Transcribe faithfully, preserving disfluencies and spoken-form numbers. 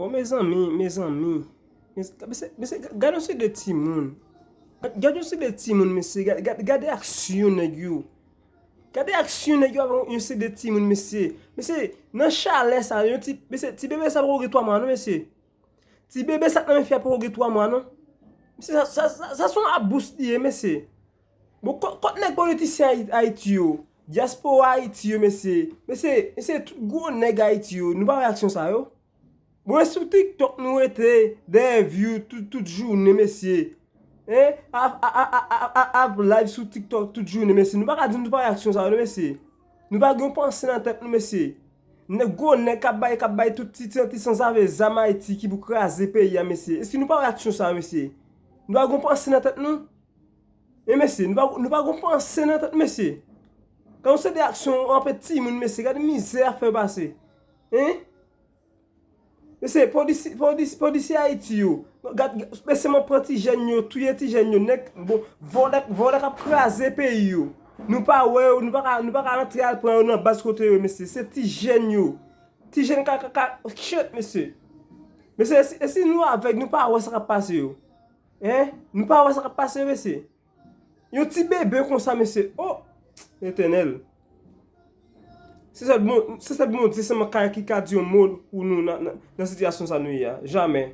Bon, mezanmi, mezanmi. Mes- mesye, mesye, gade yon seri de timoun. Gade yon seri de timoun, mesye. Gade, gade, gade aksyon nèg yo. Gade aksyon nèg yo avèk yon seri de timoun, mesye. Mesye, nan chalè sa, yon ti, mesye, ti bebe sa poko gen twa mwa, non, mesye. Ti bebe sa k nan men fi a poko gen twa mwa, non. Mesye, sa, sa, sa, sa se yon abous li ye, mesye. Bon, kot, kot nèg politisyen Ayi- Ayiti yo? Dyaspora Ayiti yo, mesye. Mesye, mesye, tout gwo nèg Ayiti yo, nou pa wè aksyon sa yo? Bon, e sou TikTok nou rete dèyè view tout, tout jounen, mesye. Hein? Ap, ap, ap, ap, ap, ap live sou TikTok tout jounen, mesye. Nou pa ka di nou pa wè aksyon sa yo, non, mesye. Nou pa gen yon panse nan tèt nou, mesye. Nèg gwo nèg k ap bay, k ap bay tout ti, ti, ti sanzave zam Ayiti ki pou kraze peyi a, mesye. Èske nou pa wè aksyon sa yo, mesye? Nou pa gen yon panse nan tèt nou? E mesye, nou pa, nou pa gen yon panse nan tèt, mesye. Kan nou se de aksyon, anpe timoun, mesye, gade mizè a fè yo pase. Hein? Mesye, polisi, polisi, polisye Ayiti yo. Gad, mesye, mwen pran ti jèn yo, touye ti jèn yo, nèg, bon, vòlè, vòlè k ap kraze peyi yo. Nou pa wè yo, nou pa ka, nou pa ka antre al pran yo nan baz kote yo, mesye. Se ti jèn yo. Ti jèn ka, ka, ka, shit, mesye. Mesye, e si, e si nou avèg, nou pa wè sa k ap pase yo? Hein? Nou pa wè sa k ap pase yo, mesye? Yon ti bebe konsa, mesye. Oh! Letènèl. Se sèl bon, se sèl Bondye sèlman ka, ki ka di yon mo pou nou nan, nan, nan sitiyasyon sa nou ye a. Jamè.